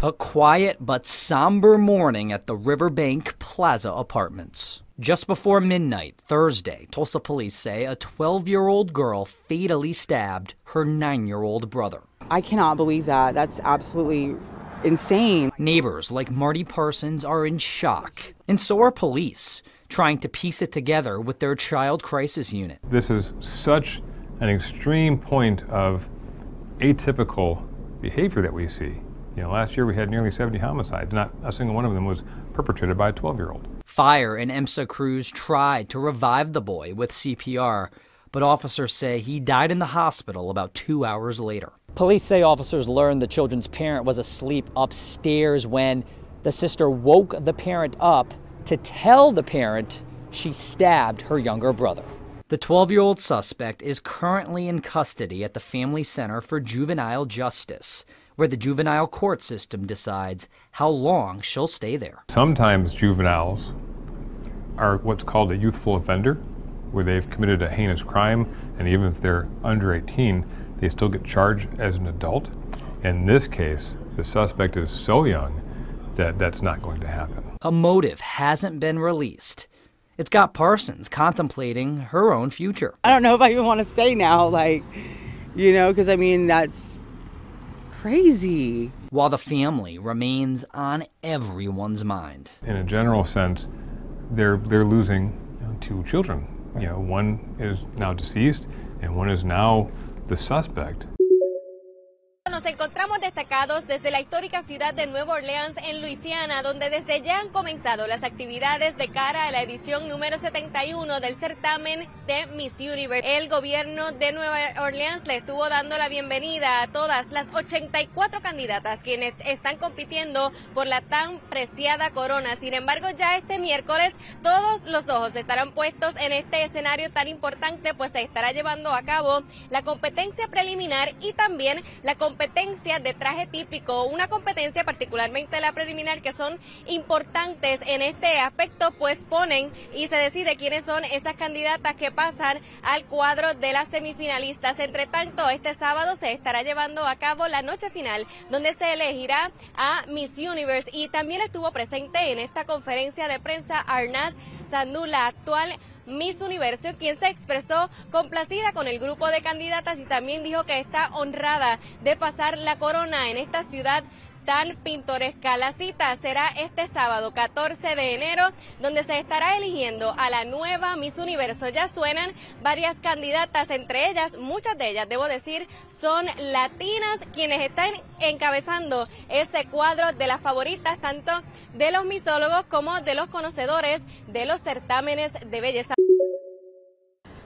A quiet but somber morning at the Riverbank Plaza Apartments. Just before midnight Thursday, Tulsa police say a 12 year old girl fatally stabbed her 9 year old brother. I cannot believe that. That's absolutely insane. Neighbors like Marty Parsons are in shock, and so are police, trying to piece it together with their child crisis unit. This is such an extreme point of atypical behavior that we see. You know, last year we had nearly 70 homicides. Not a single one of them was perpetrated by a 12 year old. Fire and EMSA crews tried to revive the boy with CPR, but officers say he died in the hospital about two hours later. Police say officers learned the children's parent was asleep upstairs when the sister woke the parent up to tell the parent she stabbed her younger brother. The 12 year old suspect is currently in custody at the Family Center for Juvenile Justice, where the juvenile court system decides how long she'll stay there. Sometimes juveniles are what's called a youthful offender, where they've committed a heinous crime, and even if they're under 18, they still get charged as an adult. In this case, the suspect is so young that that's not going to happen. A motive hasn't been released. It's got Parsons contemplating her own future. I don't know if I even want to stay now, like, you know, because I mean, that's crazy. While the family remains on everyone's mind. In a general sense, they're, they're losing you know, two children. You know, one is now deceased and one is now the suspect. Nos encontramos destacados desde la histórica ciudad de Nueva Orleans en Luisiana, donde desde ya han comenzado las actividades de cara a la edición número 71 del certamen de Miss Universe. El gobierno de Nueva Orleans le estuvo dando la bienvenida a todas las 84 candidatas quienes están compitiendo por la tan preciada corona. Sin embargo, ya este miércoles todos los ojos estarán puestos en este escenario tan importante, pues se estará llevando a cabo la competencia preliminar y también la competencia de traje típico, una competencia particularmente la preliminar que son importantes en este aspecto, pues ponen y se decide quiénes son esas candidatas que pasan al cuadro de las semifinalistas. Entre tanto, este sábado se estará llevando a cabo la noche final, donde se elegirá a Miss Universe y también estuvo presente en esta conferencia de prensa Arnaz Sandhu, la actual Miss Universo, quien se expresó complacida con el grupo de candidatas y también dijo que está honrada de pasar la corona en esta ciudad tan pintoresca. La cita será este sábado 14 de enero, donde se estará eligiendo a la nueva Miss Universo. Ya suenan varias candidatas, entre ellas, muchas de ellas, debo decir, son latinas quienes están encabezando ese cuadro de las favoritas, tanto de los misólogos como de los conocedores de los certámenes de belleza.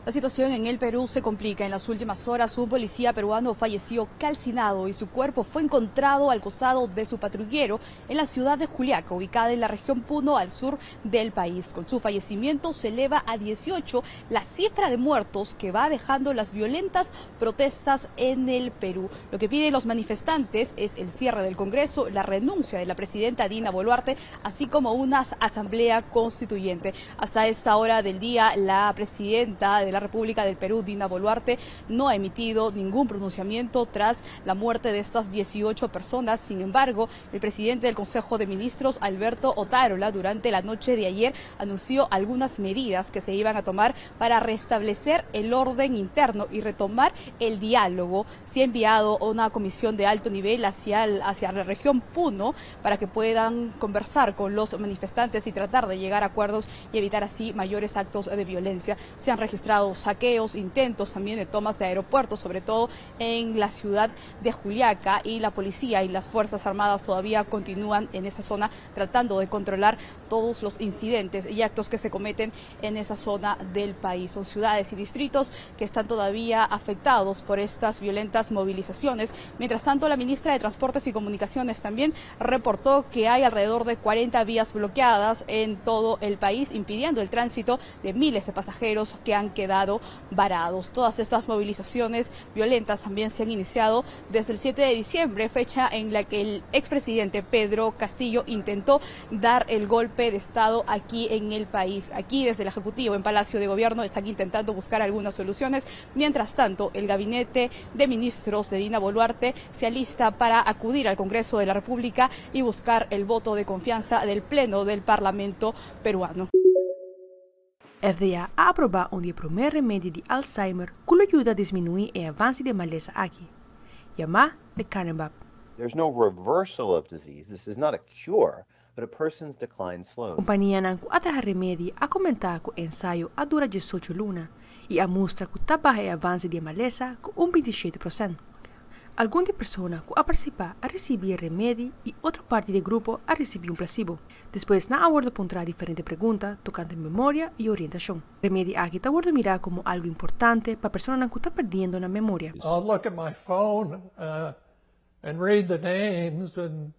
La situación en el Perú se complica. En las últimas horas, un policía peruano falleció calcinado y su cuerpo fue encontrado al costado de su patrullero en la ciudad de Juliaca, ubicada en la región Puno, al sur del país. Con su fallecimiento se eleva a 18 la cifra de muertos que va dejando las violentas protestas en el Perú. Lo que piden los manifestantes es el cierre del Congreso, la renuncia de la presidenta Dina Boluarte, así como una asamblea constituyente. Hasta esta hora del día, la presidenta de la República del Perú, Dina Boluarte, no ha emitido ningún pronunciamiento tras la muerte de estas 18 personas. Sin embargo, el presidente del Consejo de Ministros, Alberto Otárola, durante la noche de ayer anunció algunas medidas que se iban a tomar para restablecer el orden interno y retomar el diálogo. Se ha enviado una comisión de alto nivel hacia, hacia la región Puno para que puedan conversar con los manifestantes y tratar de llegar a acuerdos y evitar así mayores actos de violencia. Se han registrado saqueos, intentos también de tomas de aeropuertos, sobre todo en la ciudad de Juliaca, y la policía y las Fuerzas Armadas todavía continúan en esa zona tratando de controlar todos los incidentes y actos que se cometen en esa zona del país. Son ciudades y distritos que están todavía afectados por estas violentas movilizaciones. Mientras tanto, la ministra de Transportes y Comunicaciones también reportó que hay alrededor de 40 vías bloqueadas en todo el país, impidiendo el tránsito de miles de pasajeros que han quedado quedado varados. Todas estas movilizaciones violentas también se han iniciado desde el 7 de diciembre, fecha en la que el expresidente Pedro Castillo intentó dar el golpe de Estado aquí en el país. Aquí desde el Ejecutivo en Palacio de Gobierno están intentando buscar algunas soluciones. Mientras tanto, el gabinete de ministros de Dina Boluarte se alista para acudir al Congreso de la República y buscar el voto de confianza del Pleno del Parlamento peruano. FDA a aproba un di e prome remedi di Alzheimer cu lo yuda disminui e avance di e malesa aki, yama lecanemab. There's no reversal of disease, this is not a cure, but a person's decline slows. Companianan cu a traha remedi a comenta cu e ensayo a dura diesocho luna y a mustra cu ta baha e avance di e malesa cu un 27 procent. Algun di e persona cu a participa a ricibi e remedi y otro parti di e grupo a ricibi un placebo. Despues nan a wordo puntra diferente pregunta tocante memoria y orientacion. Remedi aki ta wordo mira como algo importante pa personanan cu ta perdiendo nan memoria. I'll look at my phone and read the names and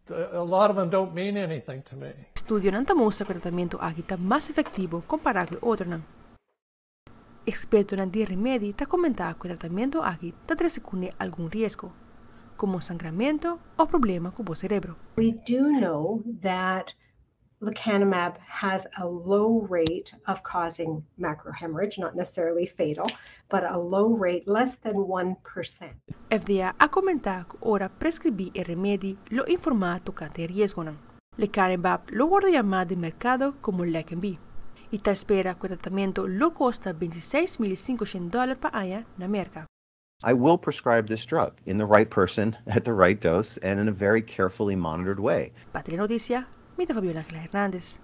a lot of them don't mean anything to me. Estudionan ta mustra cu e tratamento aki ta mas efectivo compara cu e otronan. Expertonan di remedi ta comenta cu e tratamento aki ta trece cune algun riesgo, como sangramento of problema cu bo cerebro. We do know that lecanemab has a low rate of causing macrohemorrhage, not necessarily fatal, but a low rate, less than 1%. FDA a comenta cu ora prescribi e remedi lo informa tocante e riesgonan. Lecanemab lo wordo yama den mercado como Leqembi y ta spera cu e tratamento lo costa 26,500 dollar pa aña na Merca. I will prescribe this drug in the right person, at the right dose, and in a very carefully monitored way. Pa Telenoticia, mi ta Fabiola Angela Hernandez.